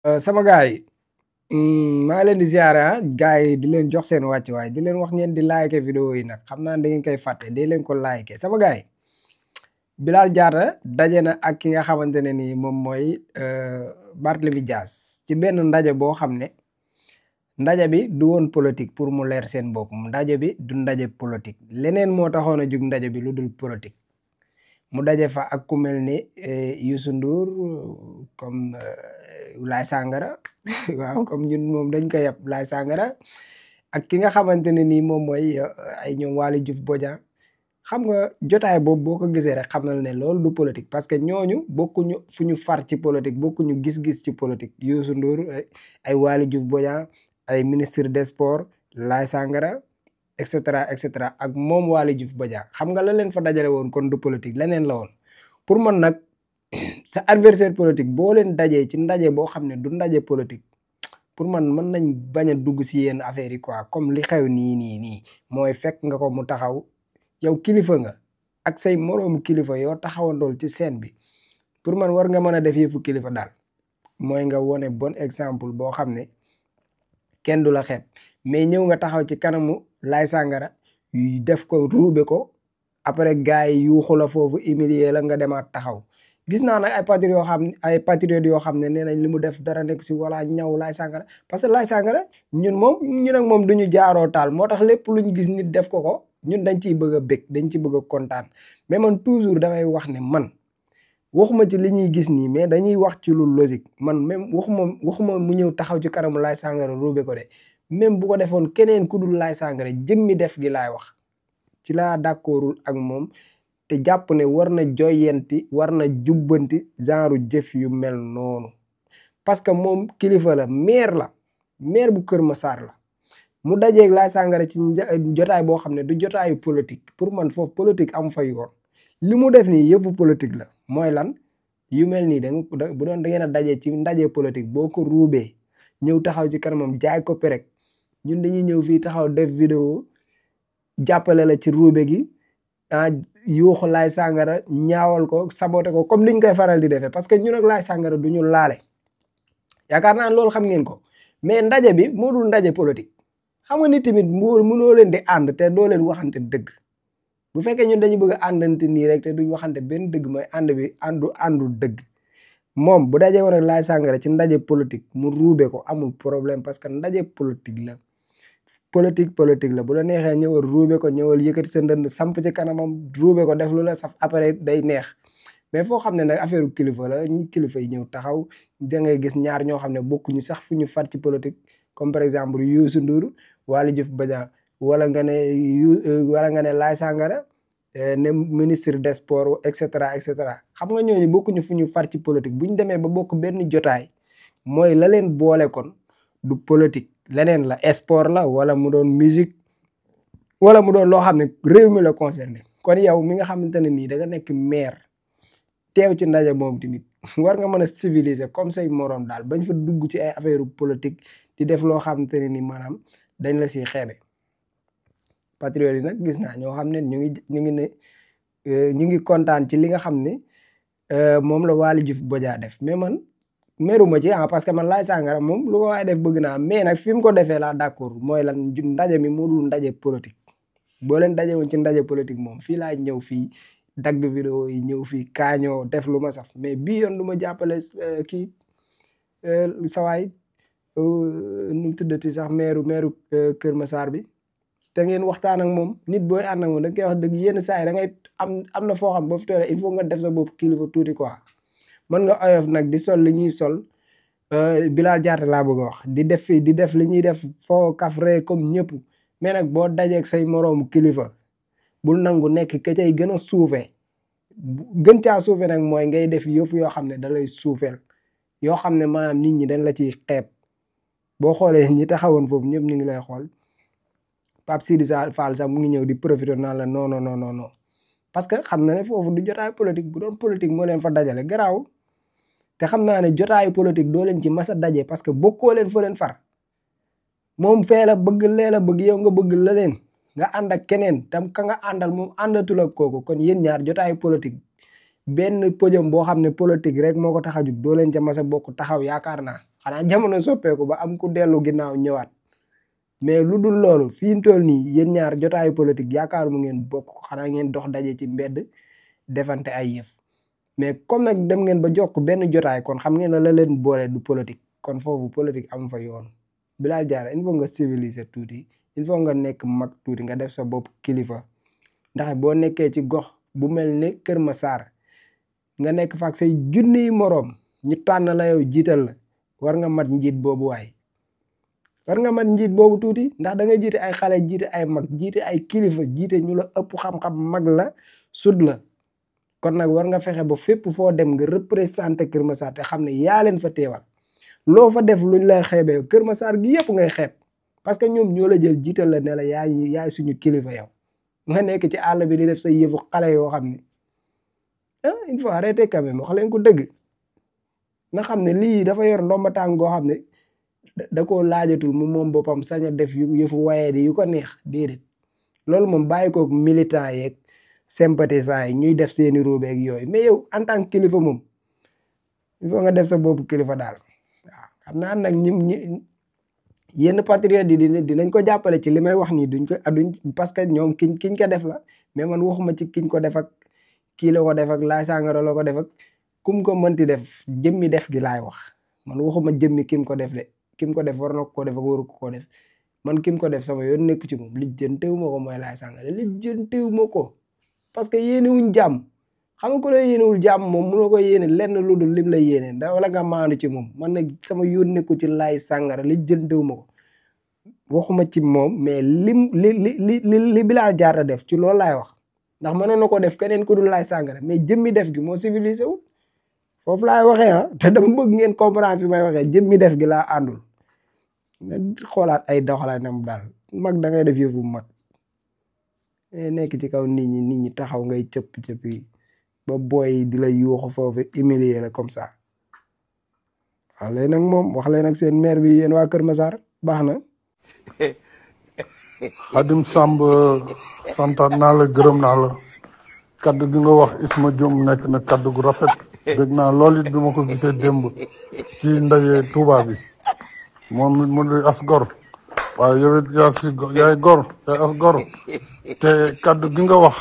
sama gaay yi maa ngi leen di ziare gaay yi di leen jox seen wàccuwaay di leen wax ngeen di like vidéo yi nag xam naa da ngeen koy fàtte di leen ko like sama gaay yi Bilal Diatta daje na ak ki nga xamante ne nii moom mooy Barthélémy Dias ci benn ndaje boo xam ne ndaje bi du woon politique pour mu leer seen bopp ndaje bi du ndaje politique leneen moo taxoon a jug ndaje bi lu dul politique mu daje fa ak ku mel ni Youssou Ndour comme Laye Sangara waaw comme ñun moom dañ koy yab Laye Sangara ak ki nga xamante ne nii moom mooy ay ñoom Waly Diouf Bodian xam nga jotaay boobu boo ko gisee rek xam na ne loolu du politique parce que ñooñu bokkuñu fu ñu far ci politique bokkuñu gis-gis ci politique Youssou Ndour ay Waly Diouf Bodian ay ministre des sports Laye Sangara et cetera ak moom Waly Diouf Bodian xam nga la leen fa dajale woon kon du politique leneen la woon pour man nag sa adversaire politique boo leen dajee ci ndaje boo xam ne du ndaje politique pour man mën nañ bañ a dugg si yenn affaires yi quoi comme li xew nii mooy fekk nga ko mu taxaw yow kilifa nga ak say moroomu kilifa yoo taxawandool ci scène bi pour man war nga mën a def yëfu kilifa daal mooy nga wone bon exemple boo xam ne kenn du la xeeb mais ñëw nga taxaw ci kanamu Laye Sangara def ko ruube ko après gars yi yuuxu la foofu humilier la nga demaat taxaw gis naa nag ay patriotes yoo xam ne nee nañ li mu def dara nekk si wala ñaw Laye Sangara parce que Laye Sangara ñun ak moom duñu jaaroo taal moo tax lépp lu ñu gis nit def ko ñun dañ ciy bëgg a bég dañ ci bëgg a kontaan mais man toujours damay wax ne man waxuma ci li ñuy gis nii mais dañuy wax ci lu logique man même waxuma mu ñëw taxaw ci kanamu Laye Sangara ruube ko de même bu ko defoon keneen ku dul Laye Sangara jëmmi def gi laay wax ci laa d'accordul ak moom te jàpp ne war na joyanti war na jubbanti genre jëf yu mel noonu parce que moom kilifa la maire bu Kër Massar la mu dajeeg Laye Sangara ci jotaay boo xam ne du jotaayu politique pour man foofu politique am fa yoon li mu def nii yëfu politique la mooy lan yu mel nii bu doon da ngeen a daje ci ndaje politique boo ko ruubee ñëw taxaw ci kanamam jaay ko perek ñun dañuy ñëw fii taxaw def vidéo jàppale la ci ruube gi yuuxu Laye Sangara ñaawal ko saboté ko comme liñ koy faral di defee parce que ñun ak Laye Sangara du ñu laale yaakaar naa loolu xam ngeen ko mais ndaje bi moo dul ndaje politique xam nga ni tamit mënoo leen di ànd te doo leen waxante dëgg bu fekkee ñun dañu bëgg a àndante nii rek te duñ waxante benn dëgg mooy ànd bi àndu dëgg moom bu dajee woon ak Laye Sangara ci ndaje politique mu ruube ko amul problème parce que ndaje politique la bu la neexee ñëwal ruube ko ñëwal yëkkati sa ndënd samp ci kanamam ruube ko def lu la saf après day neex mais foo xam ne nag affaire kilifa la kilifa yi ñëw taxaw da ngay gis ñaar ñoo xam ne bokkuñu sax fu ñu far ci politique comme par exemple Youssou Ndour Waly Diouf Bodian wala nga ne Laye Sangara ne ministre des sports et cetera xam nga ñooñu bokkuñu fu ñu far ci politique bu ñu demee ba bokk benn jotaay mooy la leen boole kon du politique leneen la sport la wala mu doon musique wala mu doon loo xam ne réew mi la concerné kon yow mi nga xamante ne nii da nga nekk maire teew ci ndaje moom tamit war nga mën a civiliser comme say moroom daal bañ fa dugg ci ay affaire politique di def loo xamante ne ni maanaam dañ la siy xeebe patriote yi nag gis naa ñoo xam ne ñu ngi kontaan ci li nga xam ne moom la Waly Diouf Bodian def mais man meruma ci parce que man Laye Sangara moom lu ko waaye def bëgg naa mais nag fi mu ko defee laa d'accord mooy lan ndaje mi moo dul ndaje politique boo leen daje woon ci ndaje politique moom fii laa ñëw fii dagg vidéo yi ñëw fii kaañoo def lu ma saf mais bii yoon lu ma jàppale kii sawaay nu mu tuddati sax meeru Kër Massar bi te ngeen waxtaan ak moom nit booy ànd ak moom da nga koy wax dëgg yenn saa yi da ngay am na foo xam boo fi toolee il faut nga def sa bopp kilifa tuuti quoi mën nga oyof nag di sol li ñuy sol Bilal Diatta laa bëgg a wax di def li ñuy def foo kafre comme ñëpp mais nag boo dajeeg say moroomu kilifa bul nangu nekk ka cay gën a suufee gën caa suufee nag mooy ngay def yëfu yoo xam ne da lay suufeel yoo xam ne maanaam nit ñi dañ la ciy xeeb boo xoolee ñi taxawoon foofu ñëpp ñu ngi lay xool Pape Sidi Fall sax mu ngi ñëw di profiter naan la non parce que xam na ne foofu du jotaay politique bu doon politique moo leen fa dajale garaaw te xam naa ne jotaayu politique doo leen ci mas a daje parce que bokkoo leen fa leen far moom fee la bëgg lee la bëgg yow nga bëgg la leen nga ànd ak keneen tam ka nga àndal moom àndatul ak kooku kon yéen ñaar jotaayu politique benn podium boo xam ne politique rek moo ko tax a jug doo leen ca mas a bokk taxaw yaakaar naa xanaa jamono soppeeku ba am ku dellu ginnaaw ñëwaat mais lu dul loolu fi mu toll nii yéen ñaar jotaayu politique yaakaar mu ngeen bokk xanaa ngeen dox daje ci mbedd defante ay yëf mais comme nag dem ngeen ba jokk benn jotaay kon xam ngeen ne la leen boole du politique kon foofu politique am fa yoon Bilal Diatta il faut nga civiliser tuuti il faut nga nekk mag tuuti nga def sa bopp kilifa ndax boo nekkee ci gox bu mel ni Kër Massar nga nekk fa ak say junniy moroom ñu tànn la yow jiital la war nga mat njiit boobu waay war nga mat njiit boobu tuuti ndax da nga jiite ay xale jiite ay mag jiite ay kilifa jiite ñu la ëpp xam-xam mag la sud la kon nag war nga fexe ba fépp foo dem nga représenté Kër Massar te xam ne yaa leen fa teewal loo fa def luñ lay xeebee Kër Massar gi yëpp ngay xeeb parce que ñoom ñoo la jël jiital la ne la yaay suñu kilifa yow nga nekk ci àll bi di def sa yëfu xale yoo xam ne il faut arrêter quand même wax leen ko dëgg nga xam ne lii dafa yor ndomba tàng goo xam ne da koo laajatul mu moom boppam sañ a def yëfu wayee di yu ko neex déedéet loolu moom bàyyi koog militant yeeg sympathisants yi ñuy def seeni róobeeg yooyu mais yow en tant que kilifa moom il faut nga def sa bopp kilifa daal waaw xam naa nag ñi yenn patriotes yi dinañ ko jàppale ci li may wax nii duñ parce que ñoom kiñ ko def la mais man waxuma ci kiñ ko def ak kii la ko def ak Laye Sangara la ko def ak kum ko mënti def jëmmi def gi laay wax man waxuma jëmmi kim ko def de kim ko def war na ko def ak waru ko def man kim ko def sama yoon nekk ci moom lijjantewu ma ko mooy Laye Sangara lijjantewu ma ko parce que yéenewuñ jàmm xam nga ko la yéenewul jàmm moom mënoo ko yéene lenn lu dul lim la yéene da wala nga maandu ci moom man nag sama yoon nekku ci Laye Sangara lijjantewu ma ko waxuma ci moom mais li Bilal Diatta def ci loolu laay wax ndax mënoon na ko def keneen ku dul Laye Sangara mais jëmmi def gi moo civilisé wul foofu laay waxee te dama bëgg ngeen comprendre fi may waxee jëmmi def gi laa àndul nga xoolaat ay doxalinam daal mag da ngay def yëfu mag nekk ci kaw nit ñi taxaw ngay cëpp yi ba booy di la yuuxu foofu humilier la comme ça wax leen nag moom wax leen ak seen maire bi yéen waa Kër Massar baax na. Xadim Samb santaat naa la gërëm naa la kaddu gi nga wax Isma Diom nekk na kaddu gu rafet dégg naa loolu it bi ma ko gisee démb ci ndaje Touba bi moom it mu di as gor waaye yow it yaay gor yaay as gor te kaddu gi nga wax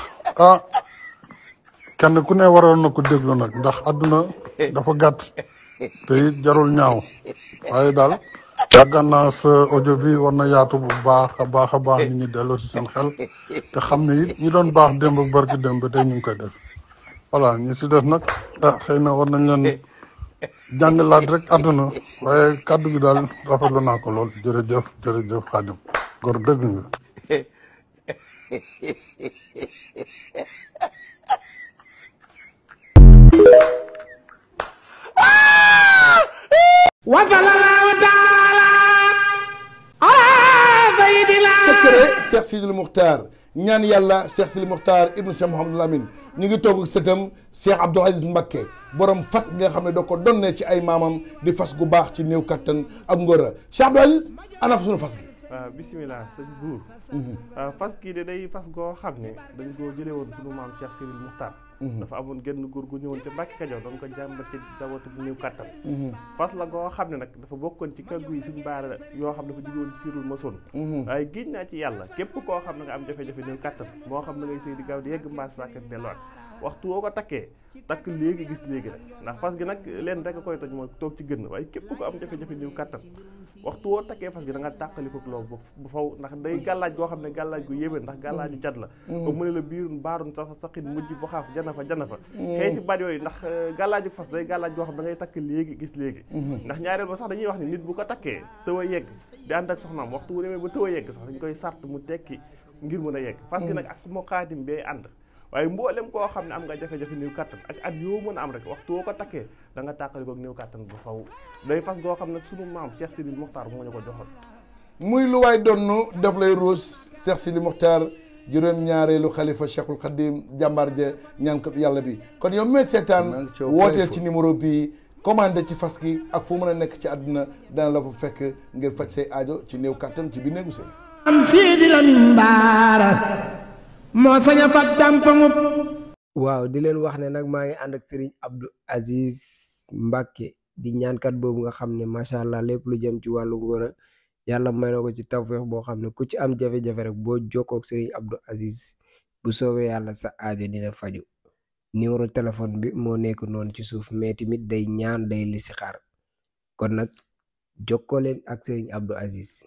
kenn ku ne waroon na ko déglu nag ndax àdduna dafa gàtt te it jarul ñaaw waaye daal yàggaan naa sa audio bi war na yaatu bu baax a baax nit ñi delloo si seen xel te xam ne it ñi doon baax démb ak barki démb ba tey ñu ngi koy def voilà ñu si def nag xëy na war nañ leen jàngalaat rek àdduna waaye kàddu gi daal rafetlu naa ko lool jërëjëf Xaadim gor dëgg nga. secret Cheikh Sidil Muxtaar ñaan yàlla Cheikh Sidil Muxtaar ibnu Cheikh Mouhamadul Amin ñu ngi toog ak sëtam Cheikh Abdoul Aziz Mbacké borom fas nga xam ne da ko donnee ci ay maamam di fas gu baax ci néew kattan ak ngóora Cheikh Abdoul Aziz ana fa sunu fas gi. waaw bisimilah sëñ buur fas kii de day fas goo xam ne dañ koo jëlee woon sunu maam Cheikh Sidil Muxtaar dafa amoon genn góor gu ñëwoon te Mbàkke Kajoor doon ko jàmbat ci dawatu bu néew kattan fas la goo xam ne nag dafa bokkoon ci kàggu yi suñ baara yoo xam ne dafa jóge woon siirul masoon waaye giñ naa ci yàlla képp koo xam ne nga am jafe-jafe néew kattan moo xam ne ngay sëy di gaaw di yegg mbaas sàkkat delluwaat waxtu woo ko takkee takk léegi gis léegi rek ndax fas gi nag leen rek a koy toj mooy toog ci gën waaye képp ko am jafe-jafe néew kattan waxtu woo takkee fas gi da nga tàqaliko loolu bu faw ndax day gàllaaj goo xam ne gàllaaj gu yéeme ndax gàllaaju cat la ba mu ne la biirun baarun sa saqin mujj bu xaaf jana fa xëy ci baat yooyu ndax gàllaaju fas day gàllaaj goo xam ne da ngay takk léegi gis léegi ndax ñaareel ba sax dañuy wax ni nit bu ko takkee tëw a yegg di ànd ak soxnaam waxtu wu demee ba tëw a yegg sax dañ koy sart mu tekki ngir mën a yegg fas gi nag ak moo xaatim bee ànd waaye mboolem koo xam ne am nga jafe-jafe néew kattan ak at yoo mën a am rek waxtu woo ko takkee da nga tàqali koog néew kattan bu faw day fas goo xam ne sunu maam Cheikh Sidil Muxtaar moo ñu ko joxoon muy lu waay donnu daf lay ruus Cheikh Sidil Muxtaar juróom-ñaareelu xalifa Cheikhul Khadim jàmbaar ja ñaankat yàlla bi kon yow mee seetaan wooteel ci numéro bii commandé ci fas gi ak fu mën a nekk ci àdduna dana la fa fekk ngir faj say aajo ci néew kattan ci biir néegu sëy am Sidi Lamin Baara moo sañ a fat dàmpaŋub waaw di leen wax ne nag maa ngi ànd ak Serigne Abdou Aziz Mbacke di ñaankat boobu nga xam ne macha allah lépp lu jëm ci wàllu ngóor yàlla may na ko ci tawfeex boo xam ne ku ci am jafe-jafe rek boo jokkoo ak Serigne Abdou Aziz bu soobee yàlla sa aajo dina faju numéro téléphone bi moo nekk noonu ci suuf mais tamit day ñaan day listixaar kon nag jokkoo leen ak Serigne Abdou Aziz.